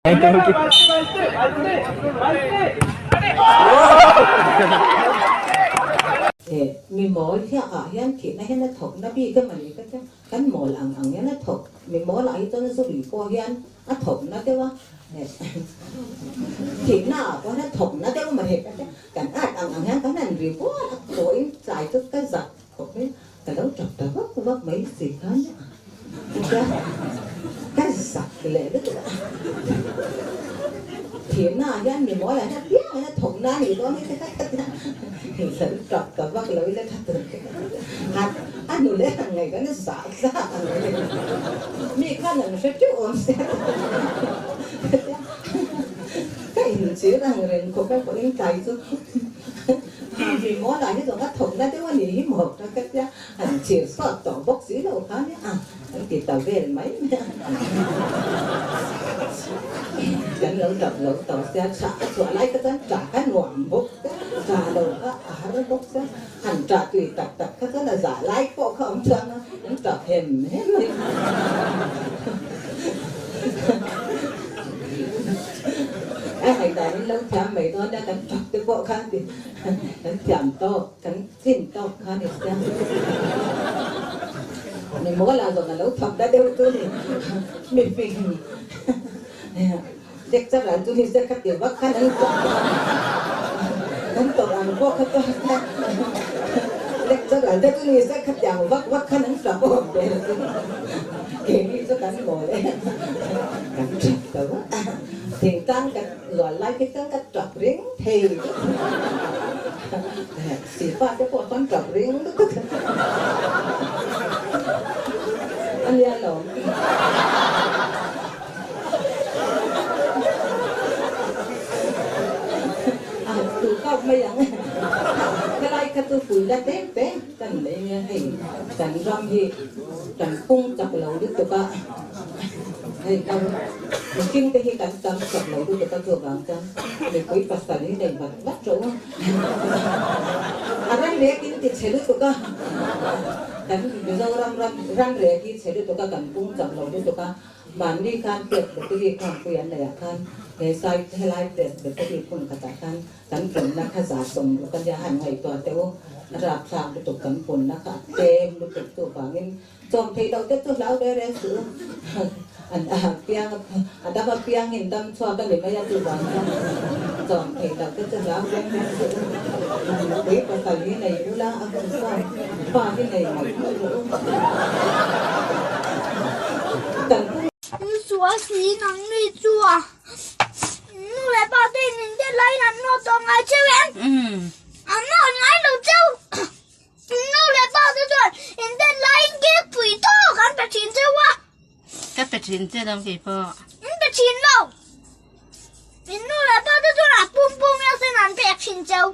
Mi mawl hiah ah hian thihna hian a thawk na bik em a ni ka tia, kan mawl ang ang hian a thawk, mi mawl ah hi chuan a zurui pawh hian a thawk na deuh a, thihna ah pawh hian a thawk na deuh em a ni ka tia, kan at ang ang hian kan han ri bual a, tawhin tlai chu ka zak khawp mai a, ka lo tap ta vak vak mai si khan a tia, ka zak leh lutuk a, thihna ah hian mi mawl ah hian piang in a thawk na a nih dawn hi ka tia, lo tap ta vak lo ila tha tur te ka tia, a hnu leh ang ngaih chuan a zah tlak ang mai mi khan an hre teuh awm sia ka tia, ka inchhir ang reng khawp a pawhin tlai chu mi mawl ah hi zawng a thawk na deuh a nih hi maw ka tia, an chhir sawt tawh bawk si lo kha nia an ti ta vel mai mai a, kan lo tap lo tawh sia chhah a chhuah lai kha chuan tah kha nuam bawk sia tah lo kha a har bawk sia. An ṭah tui tak tak kha chuan a zah lai pawh kha awm chuang a, an ṭap hem hem mai. A ngaihdan in lo thiam mai dawn a, kan ṭap te pawh khan ti kan thiam tawk, kan chin tawk kha ni sia. Mi mawl ah zawng a lo thawk ta deuh chu ni, mi fing Lecturer chu ni se kha ti vak khan an tawrh an tawrh ang pawh kha chuan lecturer te chu ni se kha tiang vak vak khan an tap awm ve chu keini chu kan mawl e kan tap ta vak a thingtlang kan luan lai khi chuan ka tap ring thei sipa te pawh chuan tap ring lutuk a nia lo. A tu kap mai ang helai kha chu pui la tlem tlem kan nei nia hei kan ram hi kan pung chak lo lutuk a hei kan mihring te hi kan tam chak lo lutuk a chuvang chuan mipui pasal hi nei vat vat rawh u a ram rek in ti chhe lutuk a kan Mizoram ram ram rek hi chhe lutuk a kan pung chak lo lutuk a. Mahni khan test battery khangpui an neih ah khan he sai helai test battery phun khatah khan kan punna kha 60 a nia han ngaihtuah teh u a rapthlak lutuk kan punna kha a tlem lutuk chu vangin chawm theih loh te chu hlau reng reng suh u an piang a dam apiangin dam chhuak a ni mai a chuvang chuan chawm theih loh te chu hlau reng reng suh u nupui pasal hi nei ula a hun chuan fa hi nei mawlh mawlh rawh u. Sual si nang mi chu a nu leh pa te in in te lai an nawt tawh ngai cheu em an nawt ngai lo cheu nu leh pa te chuan in te lai in ke pui tawk an pe thin cheu a ka pe thin che lo kei pawh in pe thin lo in nu leh pa te chuan a pum pum hian an pek thin cheu.